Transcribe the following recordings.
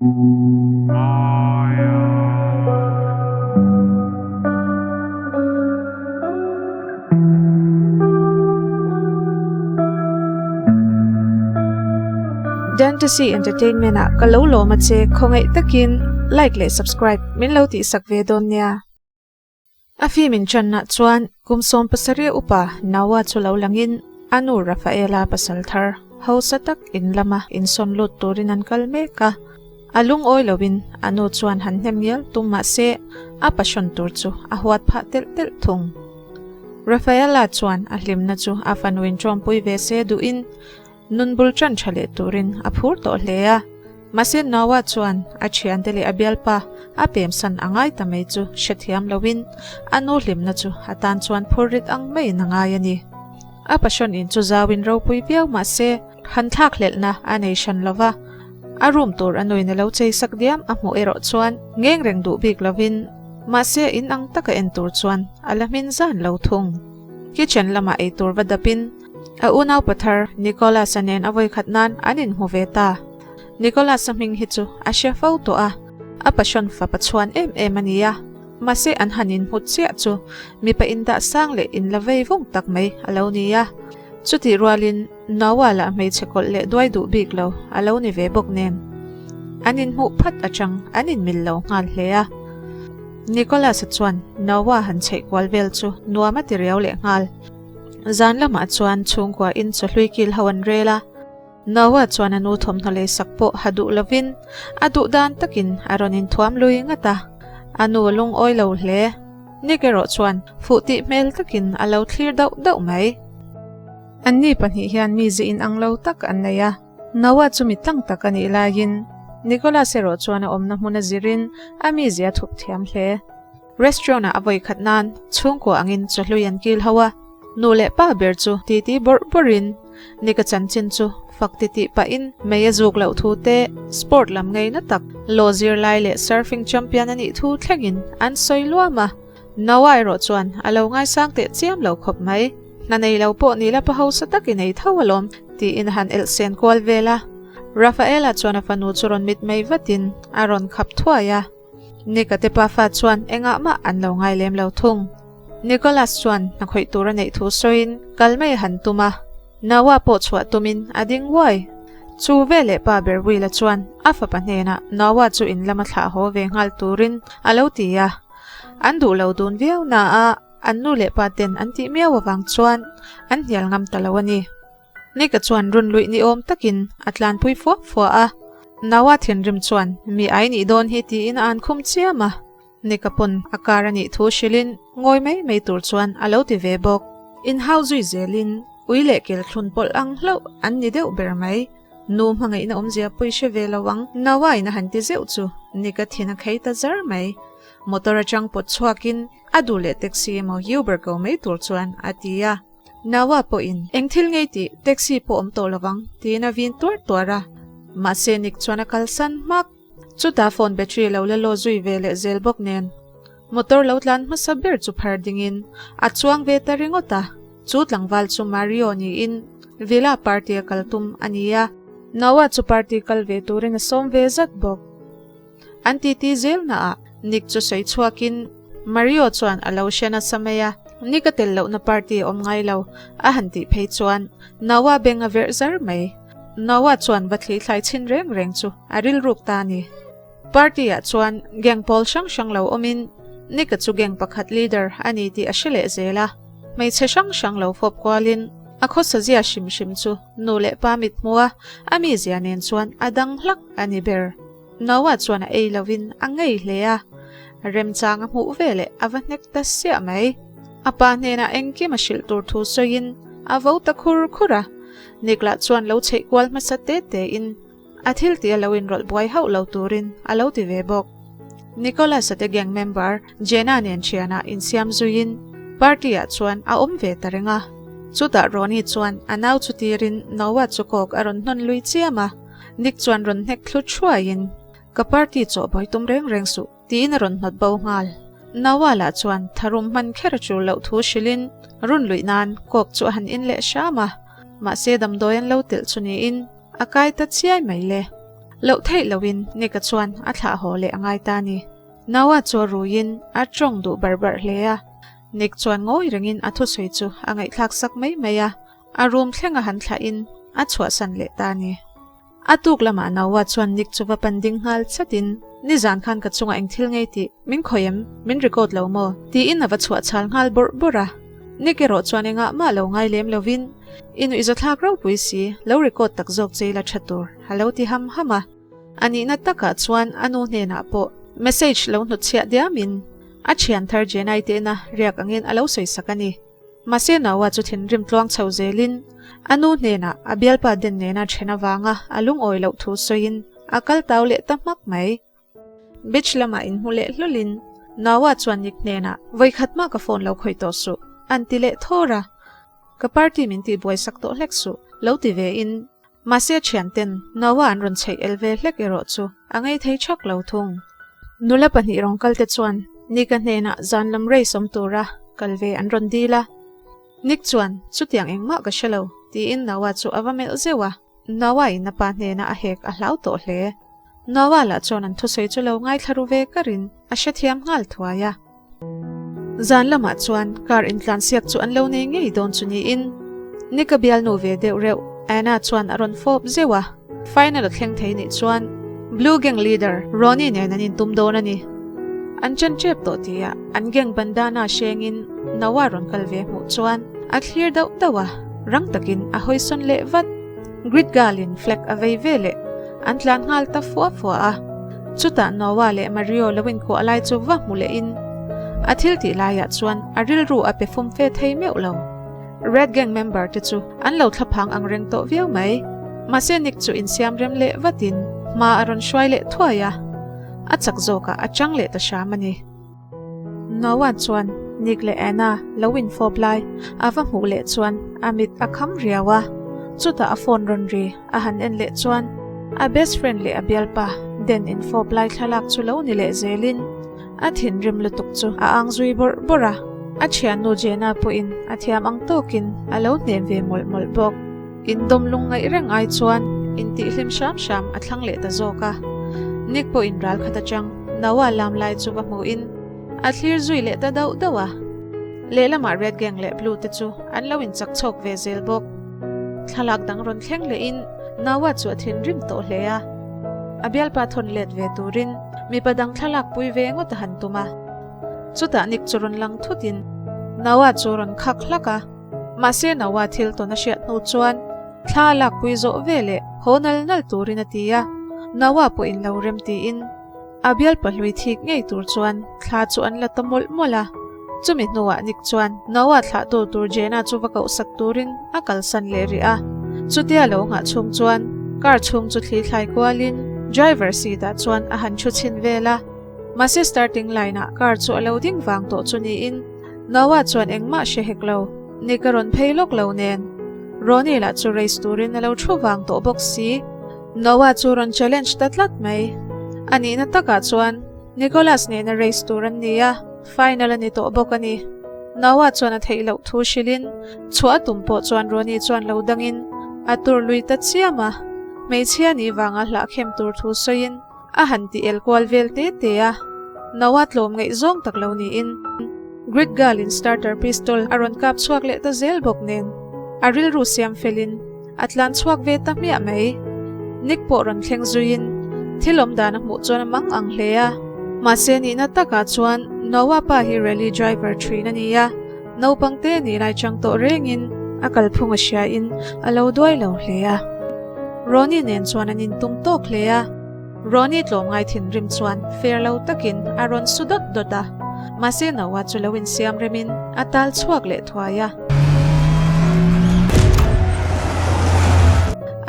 Dentasi Entertainment ah ka lo lawm a che khawngaih takin like leh subscribe min lo tihsak ve dawn nia. A film inchanna chuan kum 70 upa Naua chu lo langin a nu Rafaela pasal thar hausa tak in lama insawn lut turin an kal mek a. A lungawi loin a nu chuan han hnem ngial tum mah se a passion tur chu a huat phah telh telh thung. Rafaela chuan a hlimna chu a fanuin tawmpui ve se duhin nun bul tan tha leh turin a phur tawh hle a. Mahse Noah chuan a thiante leh a bialpa a pemsan a ngai ta mai chu hrethiam loin a nu hlimna chu a tan chuan phur rit ang maiin a ngai a ni. A passion in chu zauin ropui viau mahse han thlak hlelhna a nei hran lova, a room tur a nuin a lo chei sak diam a hmuh erawh chuan ngeng reng duh bik lovin mahse in ang taka en tur chuan a la hmin zan lo thung. Kitchen lamah eitur va dapin A unau pathar Nicholas-a nen a vawikhat nan an inhmu ve ta. Nicholas-a hming hi chu a hre fo tawh a, a passion fapa chhuan em em a ni a. Mahse an han inhmu chiah chu mipa indah sang leh inla vei vung tak mai a lo ni a. Chutih rualin Noah lah hmeichhe kawlh leh duai duh bik lo a lo ni ve bawk nen. An inhmuh phat atang an inmil lo nghal hle a. Nicholas-a chuan Noah han chheih kual vel chu nuam a ti riau leh nghal. Zan lamah chuan chhungkua in chawhlui kil ho an rel a, Noah chuan a nu thawmhnaw lei sak pawh ha duh lovin a duh dan takin a rawn inthuam lui ngat a, a nu a lungawi lo hle. Nick erawh chuan fuh tih hmel takin a lo thlir dauh dauh mai. Anni pahnih hian mi ze inang lo tak an nei a, Noah chu mi tlang tak a nih laiin Nicholas erawh chuan a awmna hmun a zirin a mizia thup thiam hle. Restaurant ah a vawi khat nan chhungkua angin chawhlui an kil ho a, nu leh pa ber chu titi bawrh bawrhin Nika chanchin chu fak titih pahin mei a zuk loh thu te, sport lam ngeina tak, law zirlai leh surfing champion a nih thu thlengin an sawi luam a. Noah erawh chuan a lo ngaisang teh chiam lo khawp mai. Hna nei lo pawh ni la pa hausa tak i nei tho alawm tiin a han elh sen kual vel a. Rafaela chuan a fanu chu rawn mitmei vatin a rawn khap thuai a. Nika te pafa chuan engah mah an lo ngai lem lo thung. Nicholas chuan hna khawih tur a neih thu sawiin kal mai a han tum a, Noah pawh chhuah tumin a ding uai. Chu veleh pa ber Will-a chuan a fapa hnenah Noah chu in lama thlah haw ve nghal turin a lo ti a. An duh lo dun viau na a, an nu leh pa ten an tih miau avang chuan an hnial ngam ta lo a ni. Nika chuan run luih ni awm takin a tlanpui fuak fuah a, Naua thinrim chuan mi ai nih dawn hi tiin a an khum chiam a, Nika pawn a kar a nih thu hrilhin ngawi mai mai tur chuan a lo ti ve bawk. Inhau zui zelin ui leh kel thlun pawlh ang hlauh an ni deuh ber mai. Nu hmangaihna awmzia pawh i hre ve lo ang, Naua in a han ti zeuh chu Nika thin a khei ta zar mai. Motor atang pawt chhuakin a duh leh taxi emaw Uber ko mai tur chuan a ti a. Naua pawhin eng thil ngei tih taxi pawh awm tawh lovang tiin a vin tuar tuar a, mahse Nick chuan a kalsan hmak. Chutah phone battery lo la law zui ve leh zel bawk nen motor lo tlan hmasa ber chu phar dingin a chuang ve ta ringawt a, chu tlangval chu Mario niin Villa party a kal tum a ni a. Naua chu party kal ve turin a sawm ve zat bawk. An titi zel naah Nick chu sawi chhuakin Mario chuan a lo hre nasa mai a, Nick a tel lohna party a awm ngai lo a han tih phei chuan Noah beng a verh zar mai. Noah chuan va thli thlai chhin reng reng chu a rilruk ta a ni. Party ah chuan gang pawl hrang hrang lo awmin Nick-a chu gang pakhat leader a ni tih a hre leh zel a, hmeichhe hrang hrang lo fawp kualin a khawsa zia hrim hrim chu nu leh pa mit hmu a, a mizia nen chuan a dang hlak a ni ber. Noah chuan a ei lovin a ngei hle a, remchang a hmuh veleh a va hnek ta siah mai. A pa hnenah engkim a hrilh tur thu sawiin a vo ta khur khur a, Nick lah chuan lo chheih kual hmasa te tein a thil tih a lo inrawlh buai hauh lo turin a lo ti ve bawk. Nicholas-a te gang member Jenna nen thianah insiam zuiin party-ah chuan a awm ve ta reng a. Chutah Ronnie chuan a nau chu tirin Noah chu kawk a rawn hnawn lui chiam a. Nick chuan rawn hnek thlu thuaiin, Ka party chawh buai tum reng reng suh, tiin a rawn hnawt bo nghal. Noah lah chuan tharum hman kher a tul loh thu hrilhin run luih nan kawk chu a han in leh hram a, mahse damdawi an lo telh chu niin a kai ta chiai mai le. Loh theih loin Nick-a chuan a thlah haw leh a ngai ta a ni. Noah chu a ruiin a tawng duh barh barh hle a. Nick chuan ngawi rengin a thusawi chu a ngaihthlak sak mai mai a, a room thleng a han thlahin a chhuahsan leh ta a ni. A tuk lamah Noah chuan Nick chu va pan ding nghal chatin, Nizan khan ka chungah eng thil ngei tih min khawih em? Min record lo maw? tiin a va chhuah chhal nghal bawrh bawrh a. Nick erawh chuan engah mah lo ngai lem lovin, I nuihzathlak ropui si, lo record tak zawk che ila tha tur, a lo ti ham ham a. A nihna takah chuan a nu hnenah pawh message lo hnutchhiah diamin a thian thar Jenai tehna riak angin a lo sawisak a ni. Mahse Noah chu thinrim tluang chho zelin a nu hnenah a bialpa den nena then avanga a lungawi loh thu sawiin a kal tau leh ta hmak mai. Beach lamah inhmu leh hlawlin Noah chuan Nick hnenah vawikhat mah ka phone lo khawih tawh suh an ti leh thawr a, ka party min tihbuai sak tawh hlek suh lo ti ve in mahse thianten Noah an rawn chheih el ve hlek erawh chu a ngei thei thak lo thung. Nula pahnih rawn kal te chuan Nick-a hnenah zan lam race awm tura kal ve an rawn dil a. Nick chuan, Chutiang engmah ka hre lo, tiin Noah chu a va melh zeuh a. Noah in a pa hnena a hek a hlau tawh hle. Noah lah chuan an thusawi chu lo ngaithla ru ve karin a hrethiam nghal thuai a. Zan lamah chuan car intlansiak chu an lo nei ngei dawn chu niin Nick-a bialnu ve deuh reuh Anna chuan a rawn fawp zeuh a. Final a thleng thei nih chuan Blue Gang leader Ronnie nen an intum dawn a ni. An chen tep tawh tihah an gang bandana hrengin Noah rawn kal ve hmuh chuan a thlir dauh dauh a, rang takin a hawisawn leh vat. Grid Girl in flag a vei ve leh an tlan nghal ta fua fua a. Chutah Noah leh Mario lo inkuah lai chu va hmu lehin a thil tih laiah chuan a rilru a pe fum fe thei meuh lo. Red Gang member te chu an lo thlaphang ang reng tawh viau mai. Mahse Nick chu insiam rem leh vatin hma a rawn hruai leh thuai a, a chak zawkah a chang leh ta hram a ni. Noah chuan Nick leh Anna lo infawp lai a va hmuh leh chuan a mit a kham riau a, chutah a phone rawn ri a han en leh chuan a best friend leh a bialpa Den infawp lai thlalak chu lo ni leh zelin A thinrim lutuk chu a ang zui bawrh bawrh a, a thiannu Jenna pawhin a thiam ang tawkin a lo hnem ve mawlh mawlh bawk. Indawm lung ngaih reng ai chuan intihhlim hram hram a thlang leh ta zawk a. Nick pawhin ral khat atang Noah lam lai chu va hmuhin a thlir zui leh ta dauh dauh a. Lehlamah Red Gang leh Blue te chu an lo inchak chhawk ve zel bawk. Thlalak dang rawn thleng lehin Noah chu a thinrim tawh hle a. A bialpa thawn let ve turin mipa dang thlalak pui ve ngawt a han tum a. Chutah Nick chu rawn lang thutin Noah chu rawn khak hlak a. Mahse Noah thil tawn a hriat hnu chuan thla a lakpui zawh ve leh haw nal nal turin a ti a. Noah pawhin lo rem tiin a bialpa hlui thik ngei tur chuan thla chu an la ta mawlh mawlh a. Chumi hnuah Nick chuan Noah thlahtu tur Jenna chu va kohsak turin a kalsan leh rih a. Chutia lo nghah chhung chuan car chhung chu thli thlai kualin driver seat ah chuan a han thu chhin vel a. Mahse starting line ah car chu a lo ding vang tawh chu niin Noah chuan engmah hre hek lo. Nick a rawn phei lawk lo nen Ronnie lah chu race turin a lo thu vang tawh bawk si. Noah chu rawn challenge ta tlat mai. A nihna takah chuan Nicholas nena race tur an ni a, final a ni tawh bawk a ni. Noah chuan a theih loh thu hrilhin chhuah a tum pawh chuan Ronnie chuan lo dangin a tur lui ta chiam a, hmeichhia nih vanga hlahkhem tur thu sawiin a han ti el kual vel te te a, Noah tlawm ngaih zawng tak lo niin Grid Girl in starter pistol a rawn kap chhuak leh ta zel bawk nen a rilru siam felin A tlan chhuak ve ta hmiah mai. Nick pawh rawn thleng zuiin thil awm dan a hmuh chuan a mang ang hle a. Mahse nihna takah chuan Noah pa hi rally driver thin a ni a, naupang te nih lai chang tawh rengin a kalphung a hriain a lo duai lo hle a. Ronnie nen chuan an intum tawk hle a. Ronnie tlawmngai thinrim chuan fair lo takin a rawn su dawt dawt a, mahse Noah chu lo insiam remin a tal chhuak leh thuai a.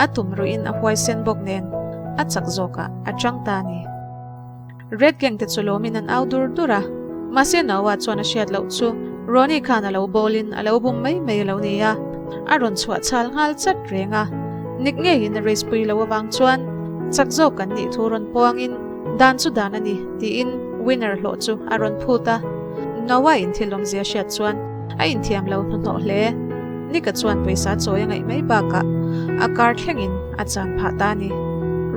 A tum ruihin a huaisen bawk nen a chak zawkah a chang ta a ni. Red Gang te chu lawmin an au dur dur a, mahse Noah chuan a hriat loh chu Ronnie khan a lo bawlin a lo bum mai mai a lo ni a, a rawn chhuah chhal nghal chat reng a. Nick ngeiin a race pui lo avang chuan chak zawk kan nih thu rawn puangin dan chu dan a ni tiin winner hlawh chu a rawn phut a. Noah in thil awmzia hriat chuan a inthiam lo hnuhnawh hle. Nick-a chuan pawisa chawi a ngaih mai bakah a car thlengin a chan phah ta a ni.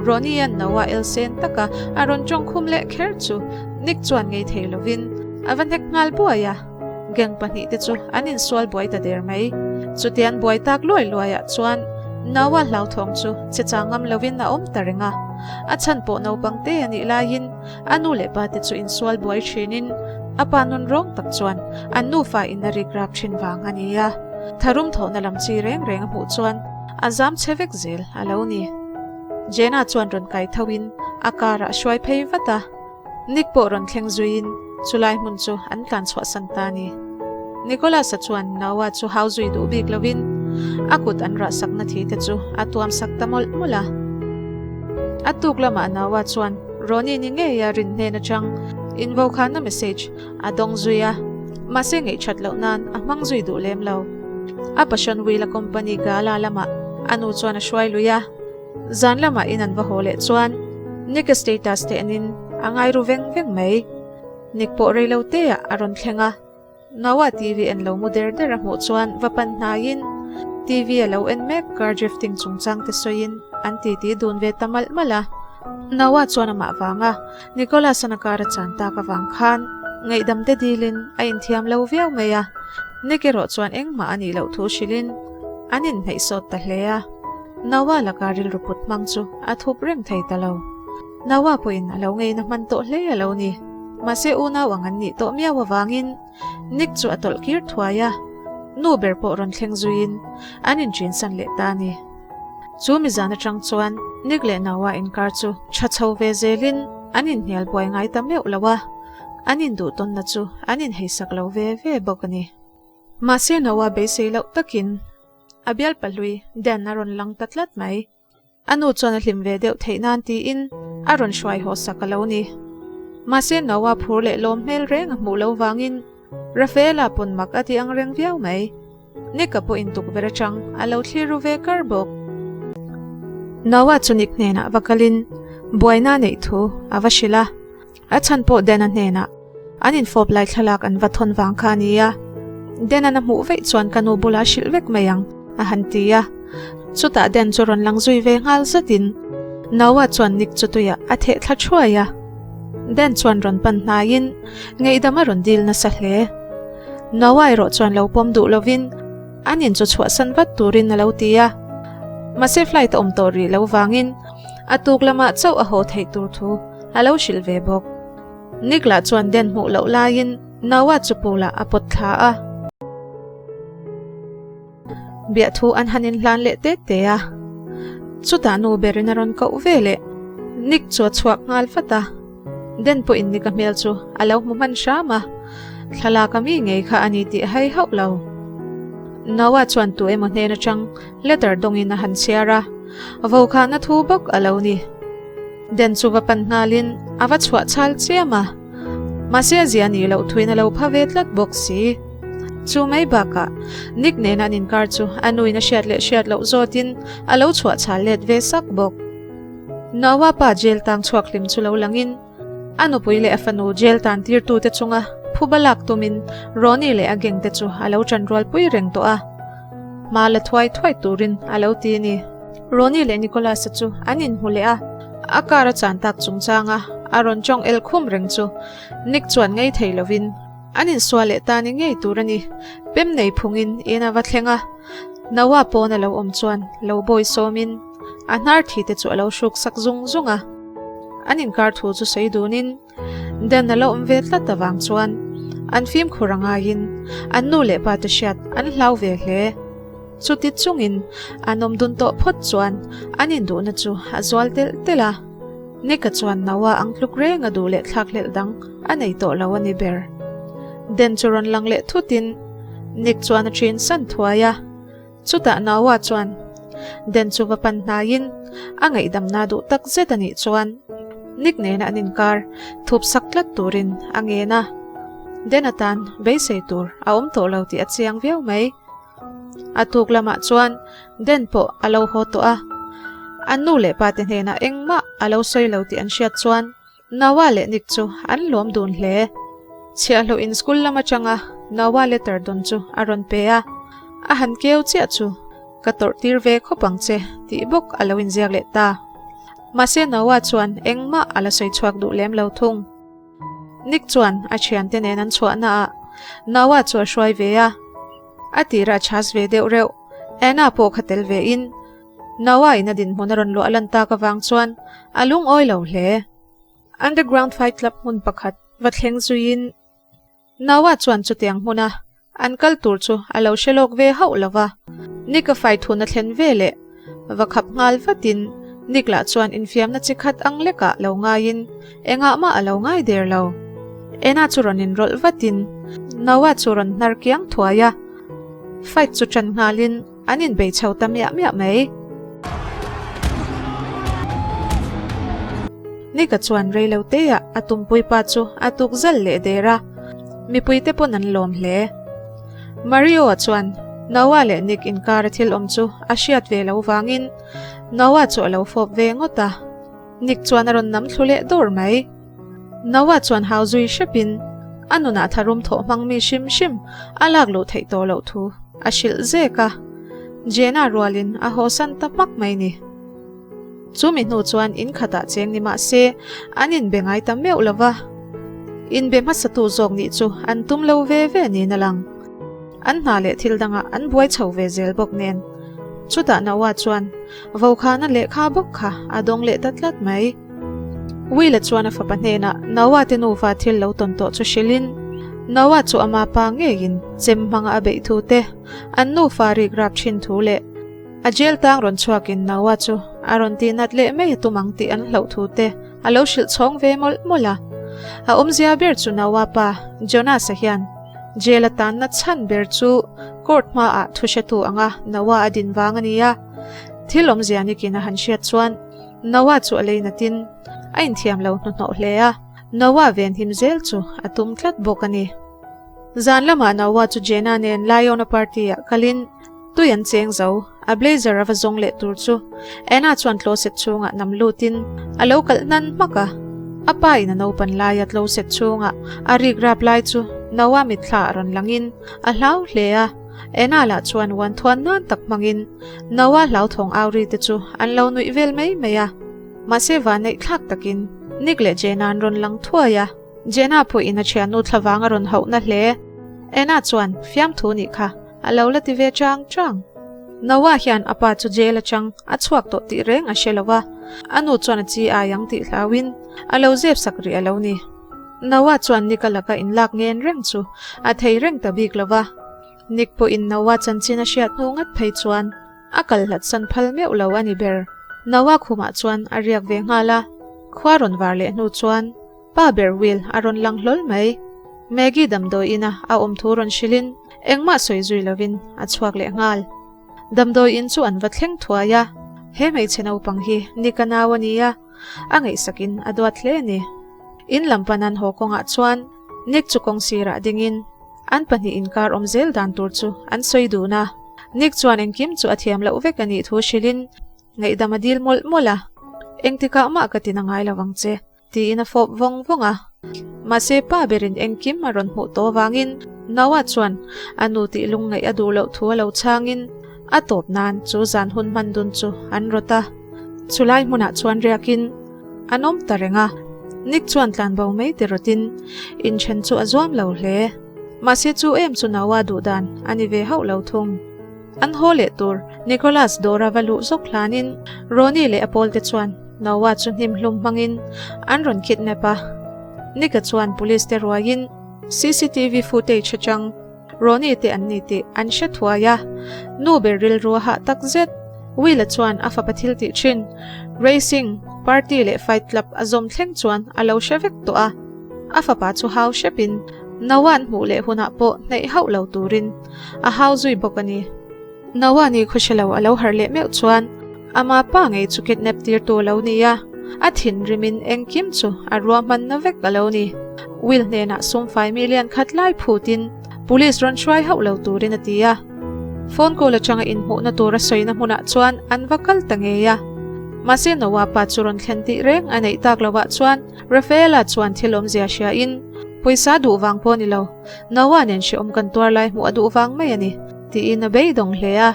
Ronnie-a'n Noah elsen taka a rawn tawng khum leh kher chu Nick chuan ngei thei lovin a va hnek nghal buai a. Gang pahnihte chu an insual buai ta der mai. Chutian buai tak luai luaiah chuan Noah hlauthawng chu che chang ngam lovin a awm ta reng a. A chhan pawh naupang te a nih laiin a nu leh pa te chu insual buai thinin a pa nun rawng tak chuan an nufa in a rik rap thin vang a ni a. Tharum thawhna lam chi reng reng a hmuh chuan a zam chhe vek zel a lo ni. Jenna chuan rawn kai tho in a car ah hruai phei vat a, Nick pawh rawn thleng zui in chulai hmun chu an tlan chhuah san ta a ni. Nicholas-a chuan Noah chu hau zui duh bik lo in a kut an rah sakna thi te chu a tuam sak ta mawlh mawlh a. A tuk lamah Noah chuan Ronnie ni ngei a rin hnen atang invokhana message a dawng zui a, mahse ngeihthat loh nan a hmang zui duh lem lo. A passion wheel a company gala lamah a nu chuan a hruai lui a, zan lamah in an va haw leh chuan Nick-a status te enin a ngai ru veng veng mai. Nick pawh rei lo te ah a rawn thleng a, Noah TV en lo mu der der a hmuh chuan va pan hnaiin TV a lo en mek car drifting chungchang te sawiin an titi dun ve ta malh malh a. Noah chuan amah vanga Nicholas-a'n a car a chan tak avang khan ngaihdam te dilin a inthiam lo viau mai a, Nick erawh chuan engmah a nih loh thu hrilhin an inhneih sawt ta hle a. Noah laka rilru put hmang chu a thup reng thei ta lo. Noah pawhin a lo ngeina hman tawh hle a lo ni. Mahse unau ang an nih tawh miau avangin Nick chu a tawlh kir thuai a, nu ber pawh rawn thleng zuiin an inṭinsan leh ta a ni. Chu mizan aṭang chuan Nick leh Noah inkar chu ṭha chho ve zelin an inhnial buai ngai ta meuh lo a, an induhtawnna chu an inheisak lo ve ve bawk a ni. Mahse Noah beisei loh takin a bialpa hlui Dan a rawn lang ta tlat mai. A nu chuan a hlim ve deuh theih nan tiin a rawn hruai haw sak a lo ni. Mahse Noah phur leh lawm hmel reng a hmuh lo vangin Rafaela pawn mak a ti ang reng viau mai. Nick-a pawh in tukverh atang a lo thlir ru ve kar bawk. Noah chu Nick hnenah va kalin buaina neih thu a va hrilh a. A chhan pawh Dan-a hnenah an infawp lai thlalak an va thawn vang kha a ni a, Dan-a'n a hmuh veih chuan ka nu bulah hrilh vek mai ang, a han ti a. Chutah Dan chu rawn lang zui ve nghal zatin Noah chuan Nick chu tuiah a theh thla thuai a. Dan chuan rawn pan hnaiin ngaihdam a rawn dil nasa hle. Noah erawh chuan lo pawm duh lovin an in chu chhuahsan vat turin a lo ti a. Mahse flight a awm tawh rih lo vangin a tuk lamah chauh a haw theih tur thu a lo hrilh ve bawk. Nick lah chuan Den hmuh loh laiin Noah chu pool ah a pawt thla a. Biahthu an han inhlan leh te te a. Chutah nu berin a rawn koh ve leh. Nick chu a chhuak nghal vat a. Den pawhin Nick-a hmel chu a lo hmu hman hram a. Thlalak a mi ngei kha a ni tih hai hauh lo. Noah chuan tu emaw hnen atang letter dawngin a han chhiar a. Vokhahna thu bawk a lo ni. Den chu va pan nghalin a va chhuah chhal chiam a, mahse a zia nih loh thuin a lo pha ve tlat bawk si. Chu mai bakah Nick nena an inkar chu a nuin a hriat leh hriat loh zawtin a lo chhuah chhal let ve sak bawk. Noah pa jail tang chhuak hlim chu lo langin a nupui leh a fanu jail tan tirtute chunga phuba lak tumin Ronnie leh a gang te chu a lo ṭan rualpui reng tawh a, hma la thuai thuai turin a lo ti a ni. Ronnie leh Nicholas-a chu an inhmu leh a, a car a chan tak chungchanga a rawn tawng el khum reng chu Nick chuan ngei thei lovin an insual leh ta ni ngei tur a ni. Pem nei phungin in a va thleng a, Noah pawn a lo awm chuan lo bawi sawmin a hnar thi te chu a lo hruk sak zung zung a. An inkar thu chu sawi dunin Dan a lo awm ve tlat avang chuan an fimkhur a ngaiin an nu leh pa te hriat an hlau ve hle. Chuti chungin an awm dun tawh phawt chuan an induhna chu a zual telh telh a. Nick-a chuan Noah ang tluk reng a duh leh thlakhlelh dang a nei tawh lo a ni ber. Dan chu rawn lang leh thutin Nick chuan a ṭhin san thuai a. Chutah Noah chuan Den chu va pan hnaiin a ngaihdamna duh tak zet a nih chuan Nick nena an inkar thup sak tlat turin a ngen a. Den atan beisei tur a awm tawh lo tih a chiang viau mai. A tuk lamah chuan Den pawh a lo haw tawh a, an nu leh pa te hnenah engmah a lo sawi lo tih an hriat chuan Noah leh Nick chu an lawm dun hle. Chhiahhlawh in school lam atanga Noah letter dawn chu a rawn pe a, a han keu chiah chu ka tawrh tir ve khawp ang che tih bawk a lo inziak leh ta. Mahse Noah chuan engmah a la sawi chhuak duh lem lo thung. Nick chuan a thiante nen an chhuahna ah Noah chu a hruai ve a, a tirah a chhas ve deuh reuh. Anna pawh kha tel ve in Noah in a dinhmun a rawn luah lan tak avang chuan a lungawi lo hle. Underground Fight Club hmun pakhat va thleng zuiin Noah chuan chutiang hmuna an kal tur chu a lo hre lawk ve hauh lo va. Nick a fight hun a thlen ve leh va khap nghal vatin Nick lah chuan infiamna chi khat ang lekah lo ngaiin engah mah a lo ngai der lo. Anna chu rawn inrawlh vatin Noah chu rawn hnar kiang thuai a, fight chu ṭan nghalin An inbei chho ta miah miah mai. Nika chuan reilo teah a tumpui pa chu a tuk zal leh der a, mipuite pawn an lawm hle. Mario-a chuan Noah leh Nick inkara thil awm chu a hriat ve lo vangin Noah chu a lo fawp ve ngawt a, Nick chuan a rawn nam thlu leh dawr mai. Noah chuan hau zui hrepin a nunah tharum thawh hmang mi hrim hrim a lak luh theih tawh loh thu a hrilh zek a, Jenna rualin a hawsan ta hmak mai ni. Chu mi hnu chuan in khatah cheng ni mah se an inbe ngai ta meuh lo va, inbe hmasatu zawk nih chu an tum lo ve ve niin a lang. An hna leh thil dangah an buai chho ve zel bawk nen. Chutah Noah chuan Vokhana lehkha bawk kha a dawng leh ta tlat mai. Will-a chuan a fapa hnenah Noah te nufa thil lo tawn tawh chu hrilhin, Noah chu ama pa ngeiin chem hmanga a beih thu te, an nufa rik rap thin thu leh a jail tang rawn chhuakin Noah chu a rawn tih nat leh mai a tum ang tih an hlauh thu te a lo hrilh chhawng ve mawlh mawlh a. A awmzia ber chu Noah pa Jonas-a hian jail a tanna chhan ber chu court hmaah thu hretu anga Noah a din vang a ni a. Thil awmzia nikin a han hriat chuan Noah chu a lei natin a inthiam lo hnuhnawh hle a, Noah venhim zel chu a tum tlat bawk a ni. Zan lamah Noah chu Jenna nen Lion-a party-ah kalin tui an cheng zo, a blazer a va zawng leh tur chu Anna chuan closet chhungah nam lutin a lo kalh hnan hmak a. A pa in a naupan laia closet chhungah a rik rap lai chu Noah mitthla a rawn langin a hlau hle a. Anna lah chuan uan thuan nan tak hmangin Noah hlauthawng au ri te chu an lo nuih vel mai mai a. Mahse vanneih thlak takin Nick leh Jenna an rawn lang thuai a. Jenna pawhin a thiannu thlavang a rawn hauhna hle. Anna chuan fiamthu nih kha a lo la ti ve chang chang. Noah hian a pa chu jail atang a chhuak tawh tih reng a hre lo a, a nu chuan a chi ai ang tih hlauhin a lo zep sak rih a lo ni. Noah chuan Nick-a laka inlak ngen reng chu a thei reng ta bik lo va. Nick pawhin Noah chanchin a hriat hnu ngat phei chuan a kal hlat san phal meuh lo a ni ber. Noah khumah chuan a riak ve nghal a, khua rawn var leh hnu chuan pa ber Will a rawn lang hlawl mai. Maggie damdawi ina a awm thu rawn hrilhin engmah sawi zui lovin a chhuak leh nghal. Damdawi in chu an va thleng thuai a, he hmeichhe naupang hi Nick-a nau a ni a, A ngaihsakin a duat hle a ni. In lam pan an haw kawngah chuan Nick chu kawng sirah dingin an pahnih inkar awm zel dan tur chu an sawi dun a. Nick chuan engkim chu a thiam loh vek a nih thu hrilhin ngaihdam a dil mawlh mawlh a. Engtikah mah ka tin a ngai lo ang che, tiin a fawp vawng vawng a. Mahse pa berin engkim a rawn hmuh tawh avangin Noah chuan a nu tih lungngaih a duh loh thu a lo chhangin a tawp nan chu zan hun hman dun chu an rawt a. Chulai hmunah chuan riakin an awm ta reng a, Nick chuan tlanbo mai ti rawtin inthen chu a zuam lo hle. Mahse chu em chu Noah duh dan a ni ve hauh lo thung. An haw leh tur Nicholas dawra va luh zawk hlanin Ronnie leh a pawlte chuan Noah chu hnim hlum hmangin an rawn kidnap a. Nick-a chuan police te ruaiin CCTV footage atang Ronnie te an ni tih an hre thuai a, nu ber rilru a hah tak zet. Will-a chuan a fapa thil tih thin, racing, party leh fight club a zawm thleng chuan a lo hre vek tawh a. A fapa chu hau hrepin Noah an hmuh leh hunah pawh hnaih hauh lo turin a hau zui bawk a ni. Noah ni khaw hre lo a lo harh leh meuh chuan ama pa ngei chu kidnap tirtu a lo ni a, a thinrimin engkim chu a ruahmanna vek a lo ni. Will hnenah sumfai million khat lai phutin police rawn hruai hauh lo turin a ti a. Phone call atanga inhmuhna tur a sawina hmunah chuan an va kal ta ngei a. Mahse Noah pa chu rawn thlen tih reng a neih tak lovah chuan Rafaela chuan thil awmzia hriain, Pawisa duh vang pawh ni lo, Noah nen hrehawm kan tuar lai hmuh a duh vang mai a ni, tiin a beidawng hle a.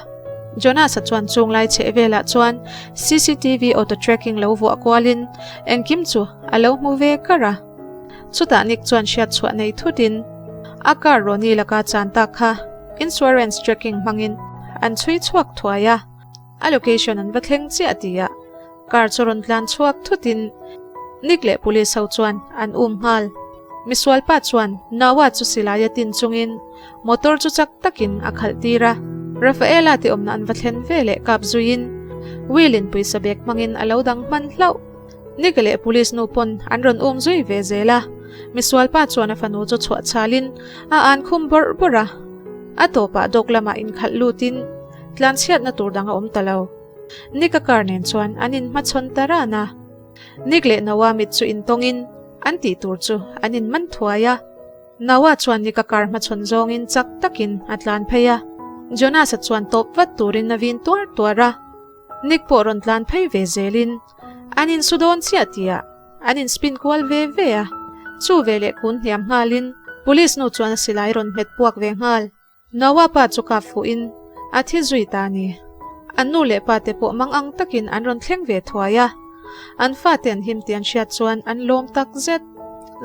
Jonas-a chuan chunglai chheh velah chuan cctv auto tracking lo vuah kualin engkim chu a lo hmu ve kar a. Chutah Nick chuan hriat chhuah nei thutin a car Ronnie laka chan tak kha insurance tracking hmangin an chhui chhuak thuai a. A location an va thleng chiah tih ah car chu rawn tlan chhuak thutin Nick leh police ho chuan an um nghal. Misual pa chuan Noah chu silai a tin chungin motor chu chak takin a khalh tir a. Rafaela te awmna an va thlen ve leh kap zuiin Will in pawisa bag hmangin a lo dang hman hlauh. Nick leh police nu pawn an rawn um zui ve zel a. Misual pa chuan a fanu chu chhuah chhalin a an khum bawrh bawrh a. A tawpah dawk lamah inkhalh lutin Tlanchhiatna tur dang a awm ta lo. Nick a car nen chuan an inhmachhawn ta ran a. Nick leh Noah mit chu intawngin an tih tur chu an inman thuai a. Noah chuan Nick a car hmachhawn zawngin chak takin a tlan phei a. Jonas-a chuan tawp vat turin a vin tuar tuar a. Nick pawh rawn tlan phei ve zelin an insu dawn chiah tihah an inspin kual ve ve a. Chu veleh kun hniam nghalin police nu chuan a silai rawn hmet puak ve nghal. Noah pa chu kap fuhin a thi zui ta a ni. An nu leh pa te pawh mang ang takin an rawn thleng ve thuai a. An fate an him tih an hriat chuan an lawm tak zet.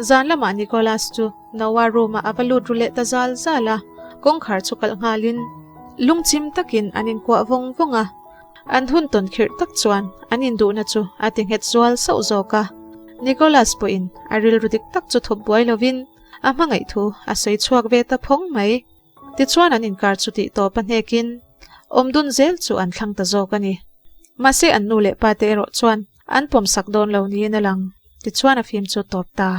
Zan lamah Nicholas chu Noah room ah a va lut ru leh ta zal zal a, kawngkhar chu kalh nghalin lungchim takin an inkuah vawng vawng a. An hun tawn khirh tak chuan an induhna chu a ti nghet zual sauh zawk a. Nicholas pawhin a rilru dik tak chu thawp buai lovin, A hmangaih thu a sawi chhuak ve ta phawng mai. Tichuan an inkar chu tih tawp a hnekin awm dun zel chu an thlang ta zawk a ni. Mahse an nu leh pa te erawh chuan an pawmsak dawn lo niin a lang. Tichuan a fim chu tawp ta.